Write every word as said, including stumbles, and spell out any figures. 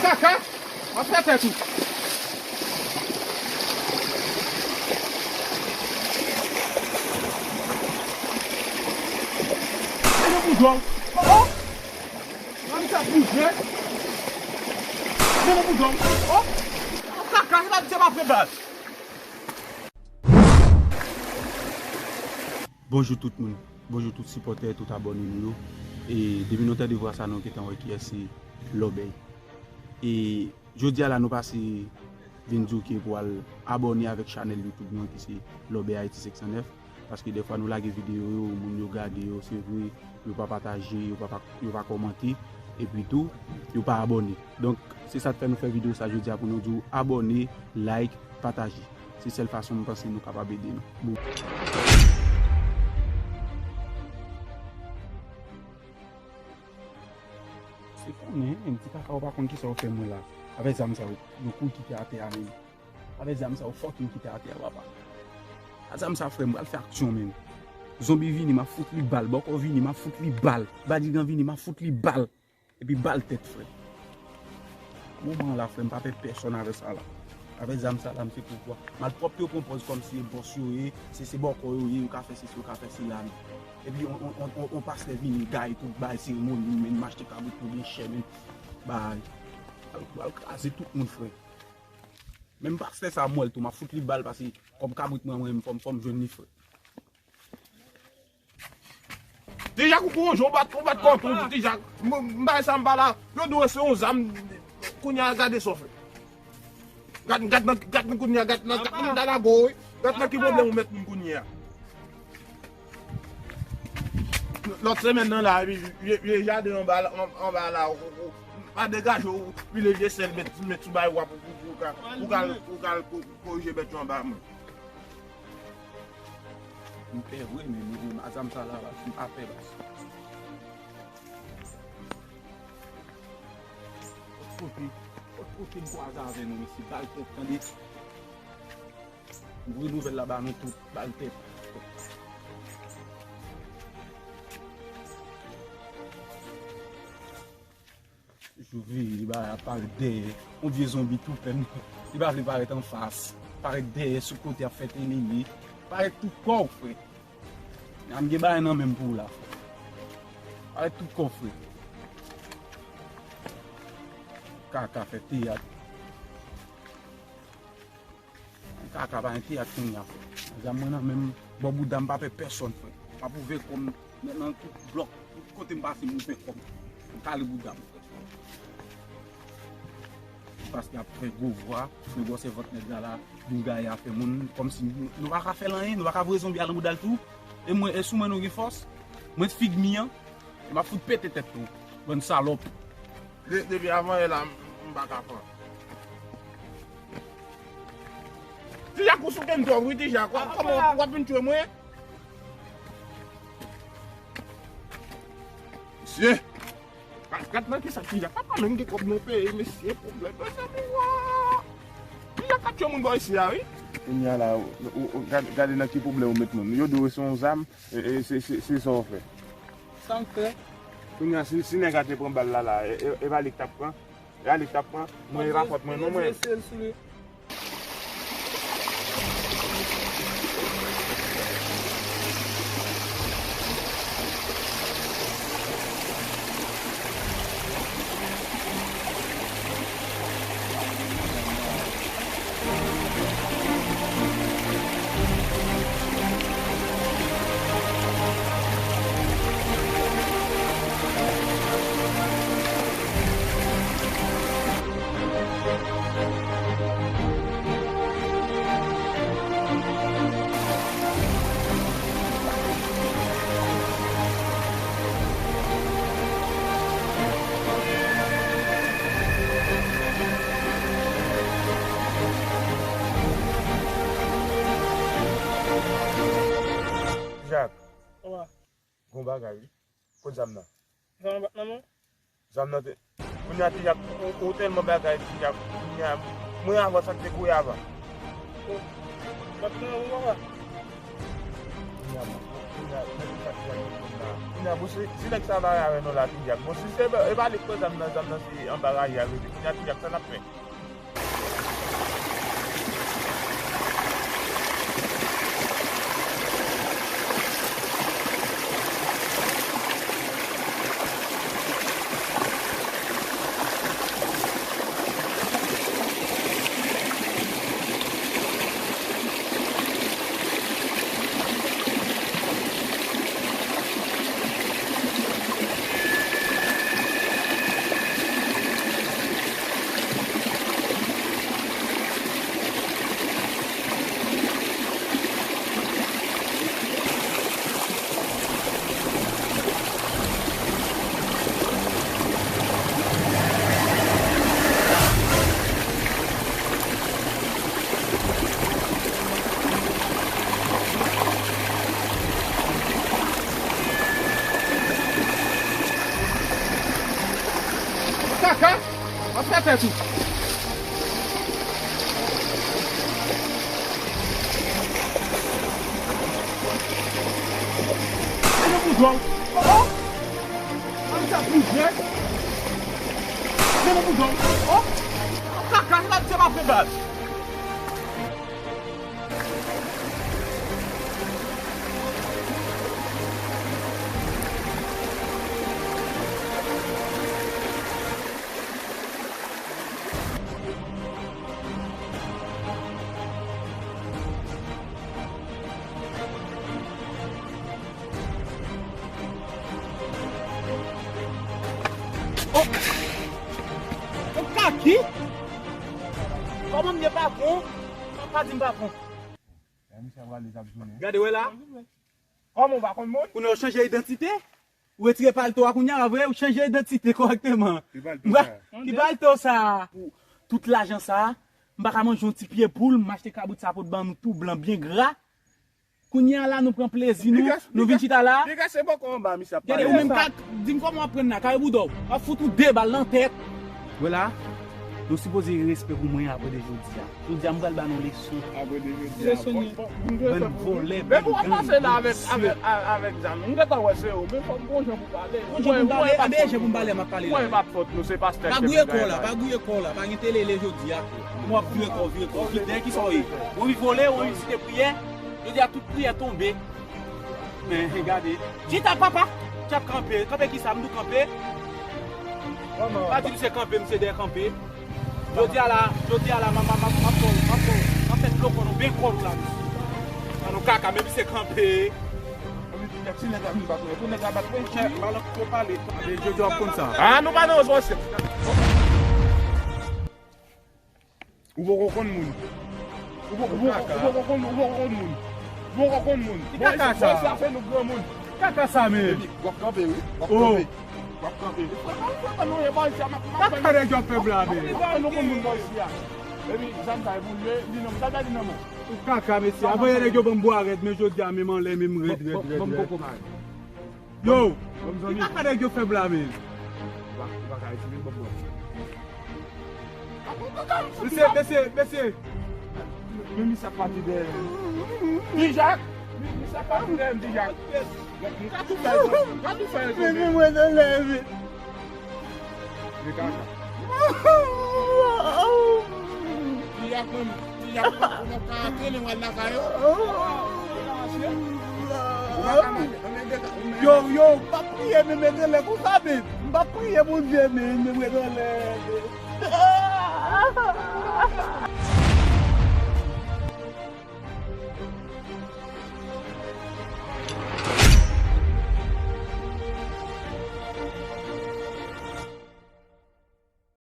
Kaka! W ap fè tèt ou. Mete pou djòl. Oh, oh! Mami sa bouje. Mete pou djòl. Oh! Kaka, se pa, se pa vre baz. Bonjou tout moun. Bonjou tout sipòtè, tout abòne nou yo. E depi nou tande vwa sa, nou gentan wè kiyès se Lòbèy. E jodi a la, nou pase vin di w ke pou al abòne avèk chanèl YouTube nou an ki se Lòbèy Ayiti senk san nèf. Paske dèfwa nou lage videyo yo, moun yo gade yo, se vre, yo pa pataje, yo pa, pa, yo pa kòmante, epi tou, yo pa abòne. Donk, se sa k fè nou fè videyo sa jodi a pou nou di w abòne, like, pataje. Se sèl fason m panse nou kapab ede nou. Bon. Se konnen, menm ti kaka, ou pa konn kisa ou fè mwen la. Avèk zam sa yo, nou kouri kite atè a menm. Avèk zam sa yo, fucking kite atè a, papa. A zam sa, frè m, pral fè aksyon menm. Zonbi vini, m ap fout li bal. Bòkò vini, m ap fout li bal. Badigan vini, m ap fout li bal. Epi bal tèt, frè. Moman an la, frè, m pa pè pèsonn avè sa la. Avè zam sa la, m se pouvwa. Malpwòpte yo pran pòz kòmsi e bòs yo ye, se, se bòkò yo ye, yo ka fè sesi, yo ka fè sela, men. Epi on, on, on, on, on pastè vini, gaye tout bagay, seremoni, men m achte kabrit mwen byen chè, men. Bay. Al, al kraze tout moun, frè. Menm pastè sa, m wè l tou, m ap fout li bal, paske kòb kabrit mwen, mwen, fò m, fò m jwenn li, frè. Ti Jak ou gon jan, ou bat, ou bat kò tou, Ti Jak. M, m bay sa m pa la. Yo di w se yon zam. Kounye a, gade sa w fè. Gad, gad nan, gad nan kounye a, gad nan, gad nan dalago, wi. Gad nan ki pwoblèm ou met moun kounye a. Lòt semèn nan la, vye, vye, vye jaden anba la, an, anba la, ou, ou, ou pa degaje w, pile vye sèl, met, met sou bay w ap, pou, pou, pou, pou, pou, pou, pou, pou, pou, pou korije bèt yo anba mwen. M pè vre, men, men, men, a zam sa la, baz, m pa pè, baz. Kot kote, kot kote m kwaze avè nou, mesye, bal tèt, tande. M voye nouvèl la ba nou tout, bal tèt. Jou vini, li ba ap parèt dèyè. Yon vye zonbi tou pèn. Li pa vle parèt anfas. Parèt dèyè, sou kote ap fè telele. Parèt tout kò w, frè. An gen bagay nan men m pou w la, frè. Parèt tout kò w, frè. Kaka fè teyat. Kaka pa gen teyat kounye a, frè. Zam mwen nan men m, bò bouda m pa pè pèsonn, frè. M ap ouvè kò m nan, nan tout blòk, tout kote m pase, m ouvè kò m. M kale bouda m, frè. Paske ap fè gwo vwa, fè gwosè vant nèg la la, nou gaye afè moun, kòmsi nou, nou pa ka fè l anyen, nou pa ka voye zonbi a nan bouda l tou. E mwen, e sou mwen nou gen fòs? Mwen t fig mi an. E m ap fout pete tèt nou, bann salòp. De-, depi avan yè la, m, m pa ka pran. Ti Jak ou souke m twòp, wi, Ti Jak. W ap, kòman w ap vin tchwe mwen? Mesye! Gad, gad nan kisa Ti Jak. Papa menm gen kòb nan peyi, mesye, pwoblèm. Mezanmi, wa! Ti Jak ap tchwe moun bò isi a, wi. Kounye a la, ou, ou, ou, gad, gade nan ki pwoblèm ou met moun. Yo di w se yon zam, e, e, se, se, se sa w fè. Sa m fè? Kounye a, si, si nèg la te pran bal la, la, e, e, e pa li k t ap pran? E pa li k t ap pran? Mwen, e pa fòt mwen, non, mwen. Jak. Gon bagay, wi. Kot zam nan? Zam nan pa t nan men w? Zam nan te. Kounye a, Ti Jak, ou, ou tèlman bagay, Ti Jak. Kounye a, mwen avan sa k te kouri avan. Oh, pa t nan men w, papa? Kounye a, mwen. Kounye a, men ki sa ki pral gen moun la. Kounye a, bon, si, si nèg sa pa avè nou la, Tidiak. Bon, si se, e pa li k pran zam nan, zam nan se anba rayi a l rete. Kounye a, Tidiak, sa n ap fè? Kaka! Ap fè fè tou. Mete boudon. Oh! An sa boudon. Mete boudon. Oh! Kaka, se pa, se pa fè baz. Oh! Oh, kaki! Kòman m ye patwon? Sa pa di m patwon. Gade, wè la. Kòman w pa konn moun? Kounye a w chanje idantite? Ou retire palto a kounye a, vre? Ou chanje idantite kòrèkteman. Ki palto sa? Ki palto sa? Pou tout lajan sa, m pa ka manje yon ti pye poul, m achte kabrit sa pou t ban nou tou blan, byen gra. Kounye a la, nou pran plezi nou, nou vin chita la. Piga se bòkò anba, misye ap pale. Gade, ou menm ka di m kòman w ap pran nan kare bouda w. W ap fout ou de bal nan tèt. Wè la, nou sipoze gen respè pou mwen apre de jodi a. Jodi a, m pral ba nou leson. Apre de jodi a. Leson li. Bann vòlè, bann gang, bann visye. Avèk zam. M gentan wè se ou, men fòk gon jan pou pale. Gon jan pou m pale, a de jan pou m pale, m ap pale la. Mwen pa t fòt nou, se pastè k te vin la. Pa gouye kò w la, pa gouye kò w la, pa gen telele jodi a. M ap vire kò, vire kò. Fidèl, kisa w ye? Ou anvi vole, ou anvi site priyè? Jodi a, tout priyè tonbe. Men, gade. Chita, papa! Chita, kanpe. Kanpe kisa? M di w kanpe. Pa di misye kanpe, misye dèyè kanpe. Jodi a la, jodi a la, m ap, m ap, m ap, m ap, m ap fè dlo kò nou byen kòk la, misye. An nou kaka, men misye kanpe. Ti nèg la vin bat mwen. Pou nèg la bat mwen, chè, balòt yo pale. Jodi a w ap konn sa. Ah, nou pa nan rezo sosyo. Ou poko konn moun. Ou poko, ou poko, ou poko konn, ou poko konn moun. Ou poko konn moun. Ki kaka sa? Bon, sa se nou granmoun. Kaka sa, men. Epi, w ap kanpe, wi. W ap kanpe. W ap kanpe. Frè pa m, frè pa m, nou ye bò isi a, m ap, m ap. Kaka nèg yo ap fè blabe. M ap nou konn moun bò isi a. Epi, zam sa e pou l ye, li nan, zam sa li nan men w. Ou kaka, mesye. Avan yè nèg yo ban m bwa rèd, men jodi a, menm anlè, menm rèd, rèd, rèd, rèd. Yo! Ki kaka nèg yo fè blabe? Mesye, mesye, mesye. Men misye ap pati dèyè m. Dijak! Misye ap pati dèyè m, Dijak. Mwen ka tou fè l, mwen ka tou fè l. Men mwen nan leve. Li kaka. Li ap menm, li ap pa, ou pa ka antre, li wè l lakay ou. Ou pa ka mande, anmède ka, ou mèt. Yo, yo, m p ap priye, men mete lè konsa, men. M p ap priye Bondye, men, men mete lè.